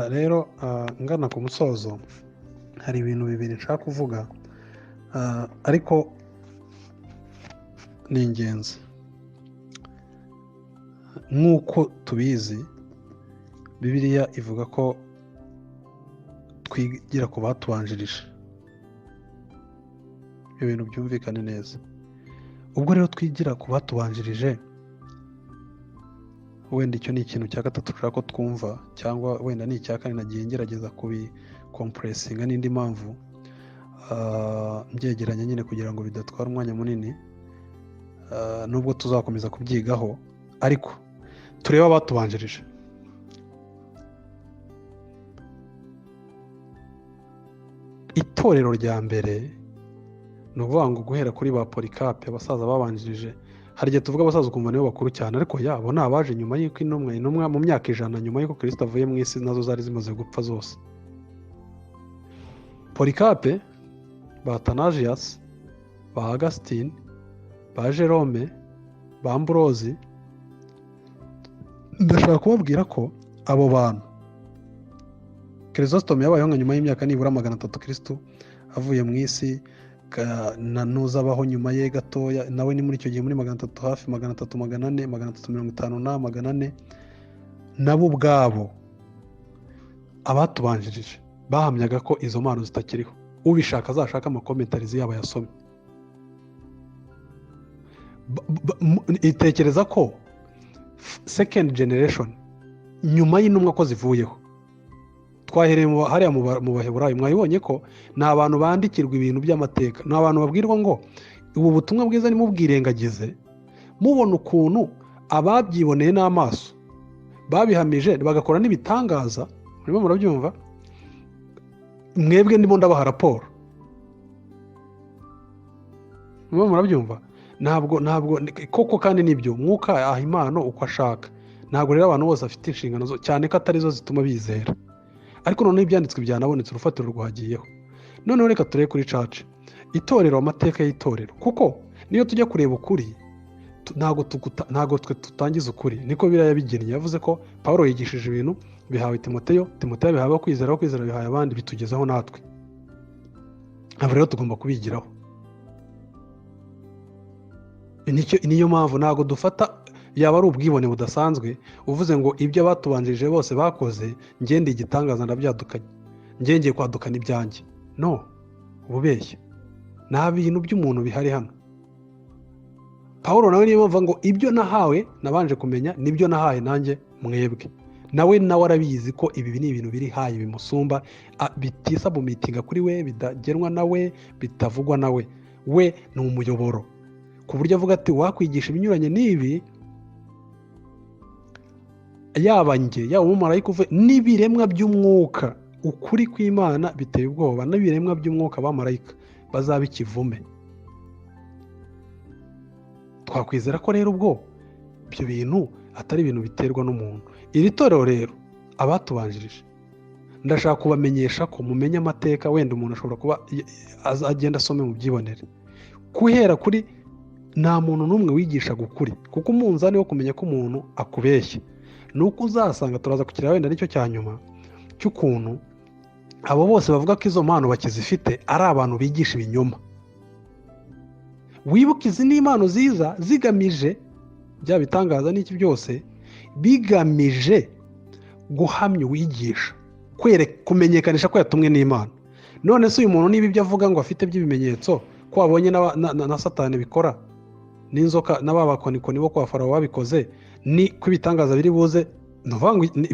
Rero ngana ku musozo hari ibintu bibiri nshaka kuvuga, ariko ni ingenzi. Nk'uko tubizi, Bibiliya ivuga ko twigira ku batubanjirije. Ibyo bintu byumvikane neza. Ubwo rero twigira ku batubanjirije, wenda icyo ni ikintu cya gatatu ushaka ko twumva, cyangwa wenda ni icya kane nagiye ngerageza kubikompuresinga n'indi mpamvu, mbyegeranya nyine kugira ngo bidatwara umwanya munini, nubwo tuzakomeza kubyigaho, ariko turebe abatubanjirije. Itorero rya mbere ni ukuvuga ngo guhera kuri ba Polikape, abasaza babanjirije. Hari igihe tuvuga abasaza ukumva nibo bakuru cyane, ariko yabo ni abaje nyuma y'uko intumwa mu myaka 100 nyuma y'uko Kristo avuye mu isi, nazo zari zimaze gupfa zose. Polikape, ba Athanasius, ba Augustine, ba Jerome, ba Ambrosi, ndashaka kubabwira ko abo bantu Chrysostom yabayeho nka nyuma y'imyaka nibura 300 Kristo avuye mu isi, na nuzabaho nyuma ye gatoya, nawe ni muri icyo gihe muri 300 hafi 300 400 350 na 400, nabo ubwabo abatubanjirije bahamyaga ko izo mpano zitakiriho. Ubishaka azashaka amakomentarizi yabo yasome. Itekereza ko second generation nyuma y'intumwa ko zivuyeho, twahereye hariya mu Baheburayo, mwabibonye ko ni abantu bandikirwa ibintu by'amateka, ni abantu babwirwa ngo ubu butumwa bwiza nimubwirengagize, mubona ukuntu ababyiboneye n'amaso babihamije bagakora n'ibitangaza. Murimo murabyumva? Mwebwe ndimo ndabaha raporo. Murimo murabyumva? Ntabwo koko, kandi nibyo Mwuka aha impano uko ashaka. Ntabwo rero abantu bose bafite inshingano zo, cyane ko atari zo zituma bizera. Ariko noneho ibyanditswe byanabonetse, urufatiro rwagiyeho. Noneho reka turebe kuri caca itorero, amateka y'itorero, kuko niyo tujya kureba ukuri ntabwo twe tutangiza ukuri. Niko Bibiliya yabigennye. Yavuze ko Pawulo yigishije ibintu bihawe Timoteyo, Timoteyo bihawe kwizera, kwizera bihaye abandi, bitugezaho natwe. Abo rero tugomba kubigiraho. Niyo mpamvu ntabwo dufata, yaba ari ubwibone budasanzwe uvuze ngo ibyo abatubanjirije bose bakoze ngende igitangaza ndabyadukanye, ngengeye kwadukana ibyanjye. No, ububeshya. Nta bintu by'umuntu bihari hano. Pawulo nawe niyo mpamvu ngo ibyo nahawe nabanje kumenya nibyo nahaye nanjye mwebwe. Nawe arabizi ko ibi ni ibintu biri hayi bimusumba, bitisabumitinga kuri we, bidagenwa nawe, bitavugwa nawe. We ni umuyoboro, ku buryo avuga ati wakwigisha ibinyuranye n'ibi, yaba njye yaba umumarayika uvuye n'ibiremwa by'umwuka, ukuri kw'Imana biteye ubwoba, n'ibiremwa by'umwuka abamarayika bazaba ikivume. Twakwizera ko rero ubwo ibyo bintu atari ibintu biterwa n'umuntu. Iri torero rero abatubanjirije, ndashaka kubamenyesha ko mumenye amateka, wenda umuntu ashobora kuba agenda asome mu byibonere. Guhera kuri nta muntu n'umwe wigishaga ukuri, kuko umunzani wo kumenya ko umuntu akubeshya nuko uzasanga, turaza kukireba wenda nicyo cya nyuma cy'ukuntu abo bose bavuga ko izo mpano bakizifite ari abantu bigisha ibinyoma. Wibuke izi ni impano ziza zigamije bya bitangaza n'iki byose, bigamije guhamya uwigisha, kumenyekanisha ko yatumwe n'Imana. None se uyu muntu niba ibyo avuga ngo afite by'ibimenyetso ko wabonye na Satani bikora, n'inzoka n'ababakonikoni bo kwa Farawo babikoze, ni ko ibitangaza biri buze,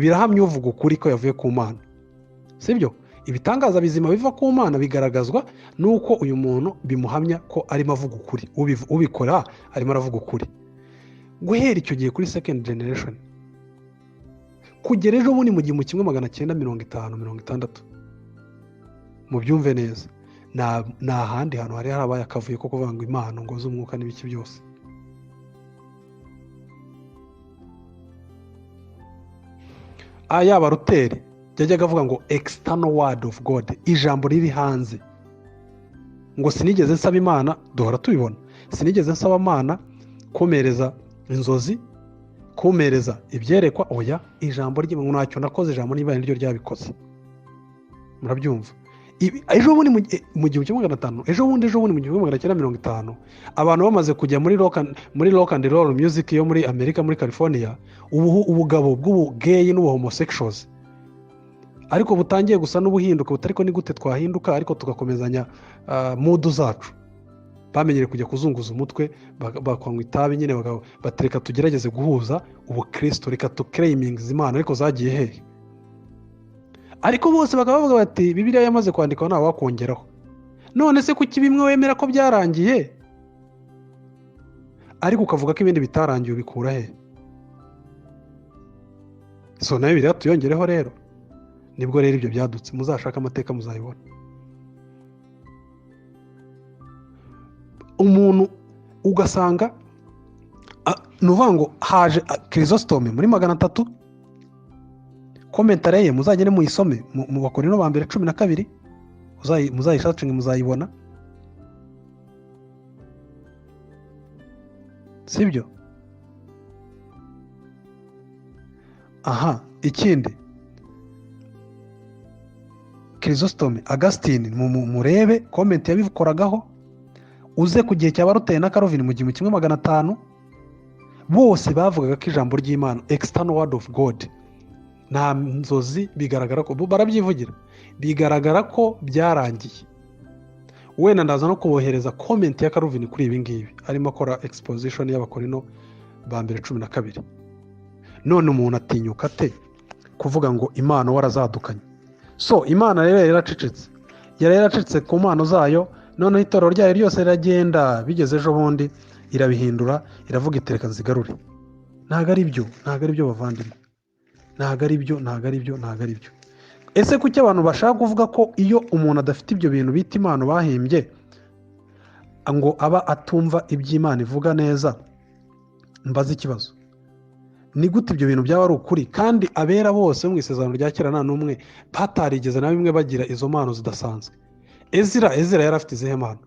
birahamya uvuga ukuri ko yavuye ku Mana. Sibyo? Ibitangaza bizima biva ku Mana bigaragazwa nuko uyu muntu bimuhamya ko arimo avuga ukuri, ubikora arimo aravuga ukuri. Guhera icyo gihe kuri second generation kugera ejo bundi mu 1950 60, mubyumve neza, nta handi hantu hari harabaye akavuyo ko kuvuga ngo impano ngo z'umwuka n'ibiki byose. Yaba Luteri yajyaga avuga ngo external word of God, ijambo riri hanze, ngo sinigeze nsaba Imana, duhora tubibona, sinigeze nsaba Imana komereza inzozi, Kumereza ibyerekwa? Oya, ijambo ry'Imana ntacyo nakoze, ijambo n'Imana niryo ryabikoze. Murabyumva? Ejo bundi mu 1500, ejo bundi mu 1950, abantu bamaze kujya muri rock and roll music yo muri Amerika, muri California, ubugabo bw'ubugeyi n'ubuhomosexuals ariko butangiye gusa n'ubuhinduka, butariko ni gute twahinduka ariko tugakomezanya mudu zacu. Bamenyere kujya kuzunguza umutwe, bakanywa itabi nyine, batereka tugerageze guhuza ubukristo, reka tuclaiminga Imana, ariko zagiye hehe? Ariko bose bakaba bavuga bati Bibiliya yamaze kwandikwa ntawe wakongeraho. None se kuki bimwe wemera ko byarangiye ariko ukavuga ko ibindi bitarangiye, ubikura he? So nayo Bibiliya tuyongereho rero. Nibwo rero ibyo byadutse, muzashaka amateka muzayibona. Umuntu ugasanga ni ukuvuga ngo haje Chrysostome muri 300, commentary ye muzagende muyisome mu Bakorinto ba mbere 12, muzayishacinge muzayibona, sibyo? Aha ikindi Chrysostome, Augustine, murebe comment yabikoragaho, uze ku gihe cya Luther na Calvin mu 1500, bose bavugaga ko ijambo ry'Imana, external word of God, nta nzozi, bigaragara ko barabyivugira, bigaragara ko byarangiye. Wenda ndaza no kubohereza comment ya Calvin kuri ibi ngibi, arimo akora exposition y'Abakorino ba mbere 12. None umuntu atinyuka ate kuvuga ngo Imana warazadukanye? So Imana rero yaracecetse, yari yaracecetse ku mpano zayo, noneho itorero ryayo ryose riragenda, bigeze ejo bundi irabihindura, iravuga itereka nzigarure. Ntago ari byo, ntago ari byo bavandimwe, ntago ari byo, ntago ari byo, ntago ari byo. Ese kuki abantu bashaka kuvuga ko iyo umuntu adafite ibyo bintu bita impano bahimbye ngo aba atumva iby'Imana ivuga neza? Mbaze ikibazo, ni gute ibyo bintu byaba ari ukuri kandi abera bose mu isezerano rya kera nta n'umwe batarigeze na bimwe bagira izo mpano zidasanzwe? Ezira yari afite izihe mpano?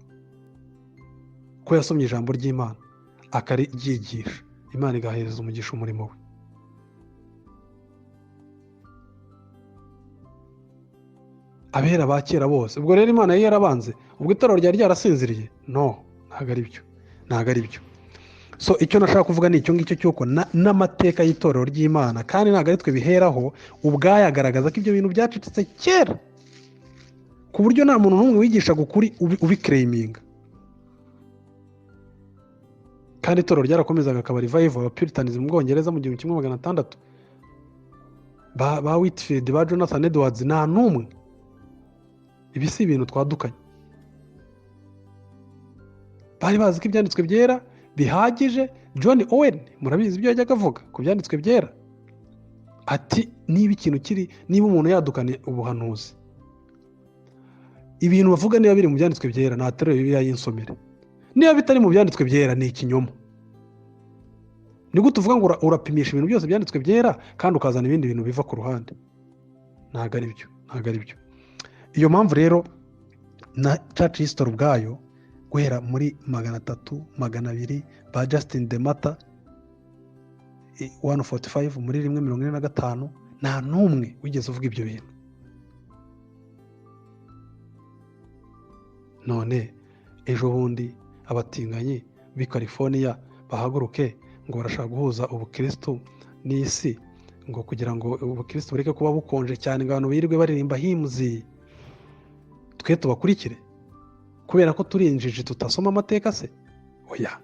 Ko yasomye ijambo ry'Imana akaryigisha, Imana igahereza umugisha umurimo we. Abera ba kera bose, ubwo rero Imana yari yarabanze, ubwo itorero ryari ryarasinziriye? No, ntago ari byo, ntago ari byo. So icyo nashaka kuvuga ni icyo ngicyo cy'uko n'amateka y'itorero ry'Imana, kandi ntago ari twe biheraho, ubwayo agaragaza ko ibyo bintu byacecetse kera, ku buryo nta muntu n'umwe wigishaga ukuri ubiclaiminga. Kandi itorero ryarakomezaga akaba revival aba Puritans mu Bwongereza mu 1600, ba Whitefield, ba Jonathan Edwards, nta n'umwe. Ibi si ibintu twadukanye, bari bazi ko ibyanditswe byera bihagije. John Owen murabizi ibyo yajyaga avuga ku byanditswe byera, ati niba ikintu kiri, niba umuntu yadukanye ubuhanuzi, ibintu bavuga niba biri mu byanditswe byera naterure Bibiliya y'insomere, niba bitari mu byanditswe byera ni ikinyoma. Ni gute uvuga ngo urapimisha ibintu byose byanditswe byera kandi ukazana ibindi bintu biva ku ruhande? Ntago ari byo, ntago ari byo. Iyo mpamvu rero na Church History ubwayo guhera muri 300, 200 ba Justin de Mata 145 muri 145, nta n'umwe wigeze uvuga ibyo bintu. None ejo bundi abatinganyi b'i California bahaguruke ngo barashaka guhuza ubukristo n'isi, ngo kugira ngo ubukristo bureke kuba bukonje cyane, ngo abantu birirwe baririmba hymns, twe tubakurikire kubera ko turi injiji tutasoma amateka se? Oya.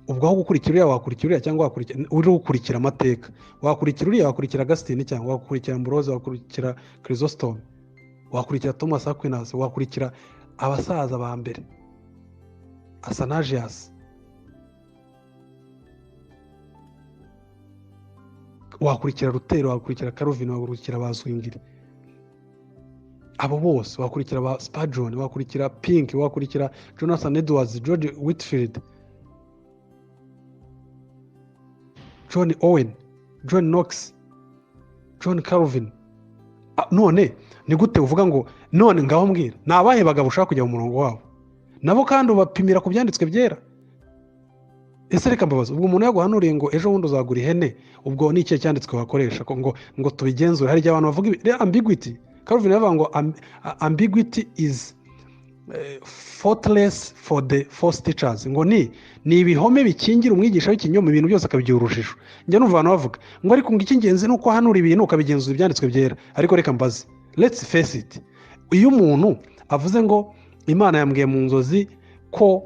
Ubwo aho gukurikira uriya wakurikira uriya, cyangwa wakurikira uri gukurikira amateka, wakurikira uriya, wakurikira Augustine, cyangwa wakurikira Ambrose, wakurikira Chrysostome, wakurikira Thomas Aquinas, wakurikira abasaza ba mbere, Athanasius, wakurikira Luther, wakurikira Calvin, wakurikira ba Zwingli, abo bose, wakurikira ba Spurgeon, wakurikira Pink, wakurikira Jonathan Edwards, George Whitefield, John Owen, John Knox, John Calvin. None ni gute uvuga ngo none ngaho mbwira ni abahe bagabo ushaka kujya mu murongo wabo? Nabo kandi ubapimira ku byanditswe byera. Ese reka mbabaza, ubwo umuntu yaguhanuriye ngo ejo bundi uzagura ihene, ubwo ni ikihe cyanditswe wakoresha ngo ngo tubigenzure? Hari igihe abantu bavuga ambiguity. Calvin yavuga ngo ambiguity is faultless for the false teachers, ngo ni ibihome bikingira umwigisha w'ikinyoma, ibintu byose akabigira urujijo. Njya numva abantu bavuga ngo ariko ngo icy'ingenzi ni uko hanura ibintu ukabigenzura ibyanditswe byera. Ariko reka mbaze, let's face it, iyo umuntu avuze ngo Imana yambwiye mu nzozi ko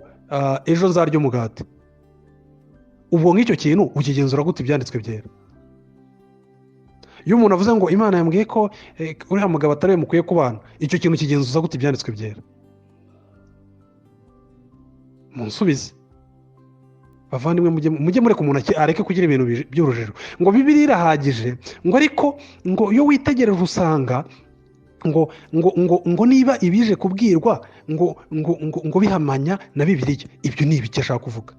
ejo nzarya umugati, ubwo nk'icyo kintu ukigenzura gute ibyanditswe byera? Iyo umuntu avuze ngo Imana yambwiye ko uriya mugabo atari we mukwiye kubana, icyo kintu kigenzuza gute ibyanditswe byera? Munsubize bavandimwe, mujye mureka umuntu areke kugira ibintu by'urujijo ngo Bibiliya irahagije, ngo ariko ngo iyo witegereje usanga ngo ngo ngo ngo niba ibije kubwirwa ngo ngo ngo ngo bihamanya na Bibiliya. Ibyo ni ibiki ashaka kuvuga?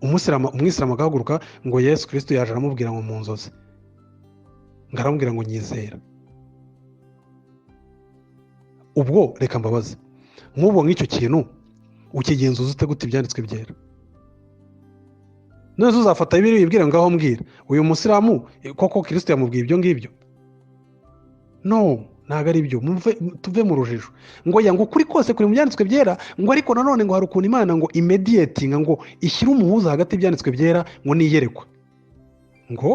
Umwisilamu agahaguruka ngo Yesu Kristo yaje aramubwira ngo mu nzozi, ngo aramubwira ngo nyizera. Ubwo reka mbabaze, nk'ubwo nk'icyo kintu ukigenzuza ute gute ibyanditswe byera? None uzafata Bibiliya wibwira ngaho mbwira uyu musilamu koko Kristo yamubwiye ibyo ngibyo? No, ntabwo ari byo. Tuve mu rujijo ngo ya ngo ukuri kose kuri mu byanditswe byera, ngo ariko nanone ngo hari ukuntu Imana ngo imediatinga, ngo ishyire umuhuza hagati y'ibyanditswe byera ngo niyerekwa. Ngo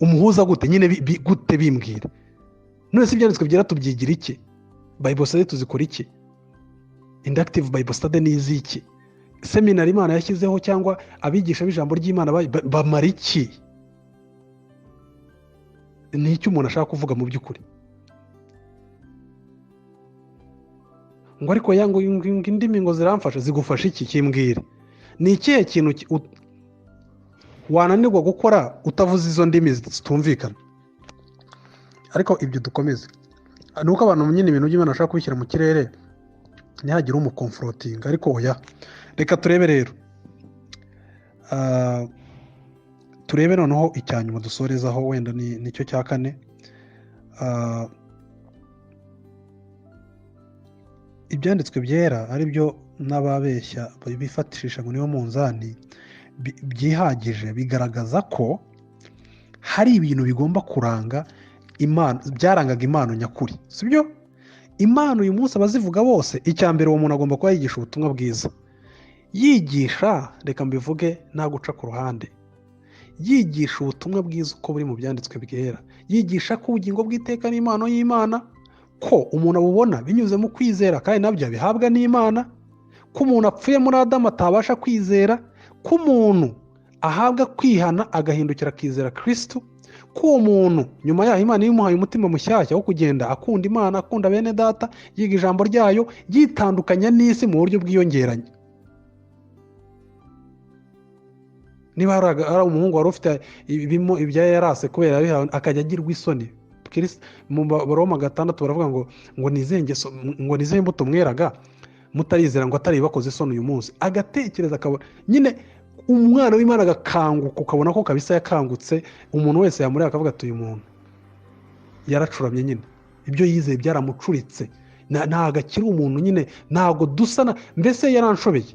umuhuza gute nyine gute bimbwira? None se ibyanditswe byera tubyigira iki? Bible study tuzikora iki? Inductive Bible study ni iziki? Seminari Imana yashyizeho cyangwa abigisha b'ijambo ry'Imana bamara iki? Ni icyo umuntu ashaka kuvuga mu by'ukuri. Ngo ariko ya ngo indimi ngo ziramfasha, zigufasha iki? Kimbwire. Ni ikihe kintu wananirwa gukora utavuze izo ndimi zitumvikana? Ariko ibyo dukomeze. Nuko abantu nyine ibintu by'Imana bashaka kubishyira mu kirere ntihagire umukonfrontinga, ariko oya. Reka turebe rero, turebe noneho icyanyuma dusorezaho, wenda nicyo cya kane. Ibyanditswe byera ari byo n'ababeshya bifatisha ngo niyo munzani byihagije, bigaragaza ko hari ibintu bigomba kuranga impano, byarangaga impano nyakuri, sibyo? Impano uyu munsi abazivuga bose, icya mbere uwo muntu agomba kuba yigisha ubutumwa bwiza. Yigisha, reka mbivuge nta guca ku ruhande, yigisha ubutumwa bwiza uko buri mu byanditswe byera, yigisha ko ubugingo bw'iteka n'impano y'Imana, ko umuntu abubona binyuze mu kwizera kandi nabyo abihabwa n'Imana, ko umuntu apfuye muri Adamu atabasha kwizera, ko umuntu ahabwa kwihana agahindukira akizera Kristo, ko uwo muntu nyuma yaho Imana imuhaye umutima mushyashya wo kugenda akunda Imana, akunda bene data, yiga ijambo ryayo, yitandukanya n'isi mu buryo bwiyongeranye. Niba hari umuhungu wari ufite ibya yarase kubera akajya agirwa isoni, mu Baroma 6 baravuga ngo ngo ngo nize imbuto mweraga mutarizera, ngo atari bakoze isoni uyu munsi, agatekereza akabona nyine umwana w'Imana agakanguka, ukabona ko kabisa yakangutse, umuntu wese yamureba akavuga ati uyu muntu yaracuramye nyine, ibyo yizeye byaramucuritse, ntago akiri umuntu nyine, ntago dusa, mbese yaranshobeye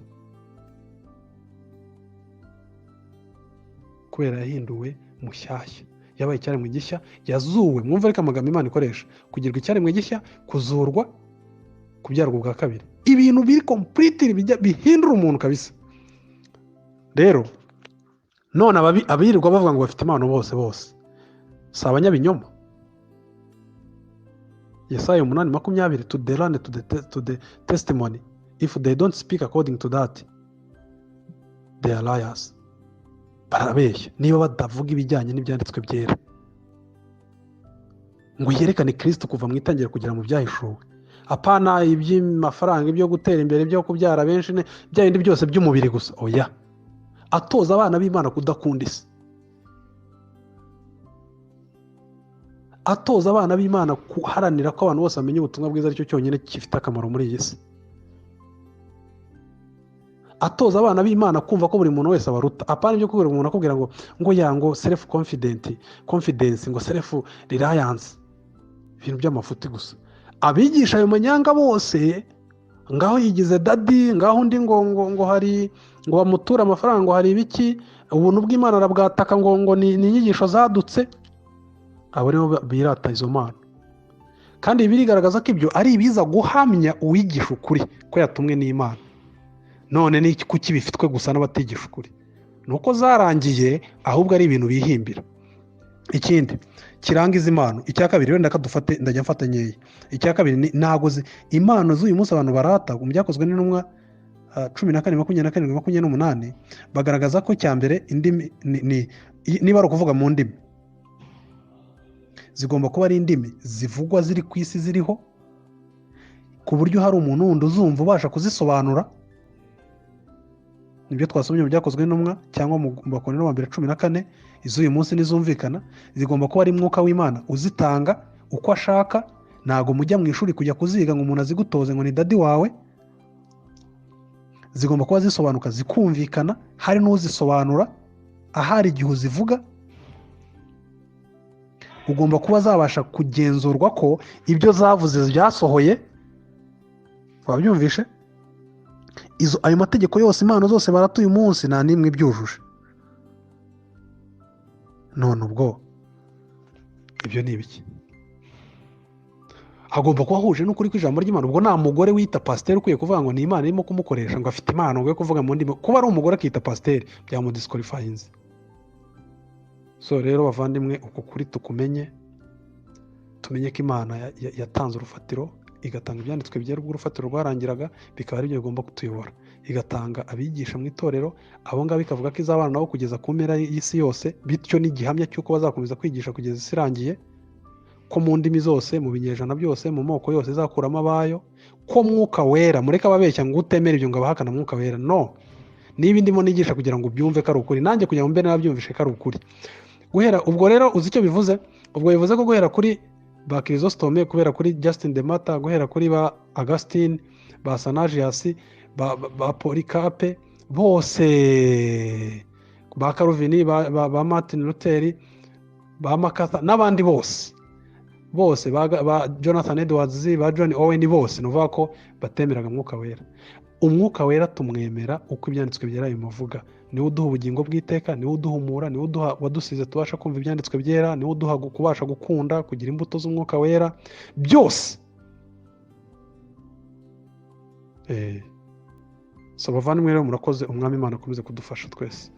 kubera yahinduwe mushyashya, yabaye icyaremwe gishya, yazuwe. Mwumve ariko amagambo Imana ikoresha, kugirwa icyaremwe gishya, kuzurwa, kubyarwa ubwa kabiri, ibintu biri completely bihindura umuntu kabisa. Rero none abirirwa bavuga ngo bafite impano bose bose si abanyabinyoma. Yesaya 8:20, to the land to the testimony, if they don't speak according to that they are liars. Barabeshya niba batavuga ibijyanye n'ibyanditswe byera, ngo yerekane Kristo kuva mu itangira kugera mu byahishuwe, apana iby'amafaranga, ibyo gutera imbere, ibyo kubyara benshi, bya bindi byose by'umubiri gusa. Oya, atoza abana b'Imana kudakunda isi, atoza abana b'Imana guharanira ko abantu bose bamenya ubutumwa bwiza, aricyo cyonyine gifite akamaro muri iyi si, atoza abana b'Imana kumva ko buri muntu wese abaruta, apana ibyo kubwira umuntu akubwira ngo ngo ya ngo self confidence, ngo self reliance, ibintu by'amafuti gusa. Abigisha ayo manyanga bose Ngaho yigize daddy, ngaho undi ngo ngo ngo hari ngo bamuture amafaranga, ngo hari ibiki, ubuntu bw'Imana arabwataka, ngo ni inyigisho zadutse. Abo nibo birata izo mpano. Kandi birigaragaza ko ibyo ari ibiza guhamya uwigisha ukuri ko yatumwe n'Imana. None ni kuki bifitwe gusa n'abatigisha ukuri? Ni uko zarangiye, ahubwo ari ibintu bihimbira. Ikindi kiranga izi mpano, icya kabiri, wenda kadufate, ndajya mfata nkeya. Icya kabiri ni ntago impano z'uyu munsi abantu barata. Mu Byakozwe n'Intumwa 14, 27, 28, bagaragaza ko icya mbere indimi niba ari ukuvuga mu ndimi, zigomba kuba ari indimi zivugwa ziri ku isi ziriho, ku buryo hari umuntu wundi uzumva ubasha kuzisobanura. Nibyo twasomye mu Byakozwe n'Intumwa cyangwa mu Bakorinto wa mbere 14. Iz'uyu munsi ntizumvikana. Zigomba kuba ari Mwuka w'Imana uzitanga uko ashaka. Ntabwo mujya mu ishuri kujya kuziga ngo umuntu azigutoze ngo ni daddy wawe. Zigomba kuba zisobanuka, zikumvikana, hari n'uzisobanura ahari igihe uzivuga. Ugomba kuba zabasha kugenzurwa ko ibyo zavuze byasohoye. Wabyumvishe? Ayo mategeko yose, impano zose barata uyu munsi, nta n'imwe ibyujuje. None ubwo ibyo ni ibiki? Hagomba kuba huje n'ukuri kw'ijambo ry'Imana. Ubwo nta mugore wita pasiteri ukwiye kuvuga ngo ni Imana irimo kumukoresha, ngo afite impano ngo yo kuvuga mu ndimi. Kuba ari umugore akita pasiteri byamudisqualifyinze. So rero bavandimwe, uku kuri tukumenye, tumenye ko Imana yatanze urufatiro, igatanga ibyanditswe byera ubwo urufatiro rwarangiraga, bikaba aribyo bigomba kutuyobora, igatanga abigisha mu itorero. Abo ngabo ikavuga ko izabana nabo kugeza ku mpera y'isi yose, bityo ni igihamya cy'uko bazakomeza kwigisha kugeza isi irangiye, ko mu ndimi zose, mu binyejana byose, mu moko yose izakuramo abayo, ko Mwuka Wera, mureke ababeshya ngo utemera ibyo ngo abahakana Mwuka Wera. No niba ndimo nigisha kugira ngo ubyumve ko ari ukuri, nanjye kugira ngo mbe nabyumvishe ko ari ukuri. Guhera ubwo rero, uzi icyo bivuze? Ubwo bivuze ko guhera kuri ba Chrysostome, kubera kuri Justin de Martyr, guhera kuri ba Augustine, ba Athanasius, ba Polycarpe bose, ba Calvin, ba Martin Luther, ba MacArthur n'abandi bose bose, ba Jonathan Edwards, ba John Owen, bose ni ukuvuga ko batemeraga Mwuka Wera. Umwuka Wera tumwemera uko ibyanditswe byera bimuvuga. Niwe uduha ubugingo bw'iteka, niwe uduhumura, niwe uduha wadusize tubasha kumva ibyanditswe byera, niwe uduha kubasha gukunda, kugira imbuto z'Umwuka Wera byose. So bavandimwe rero, murakoze. Umwami Imana akomeze kudufasha twese.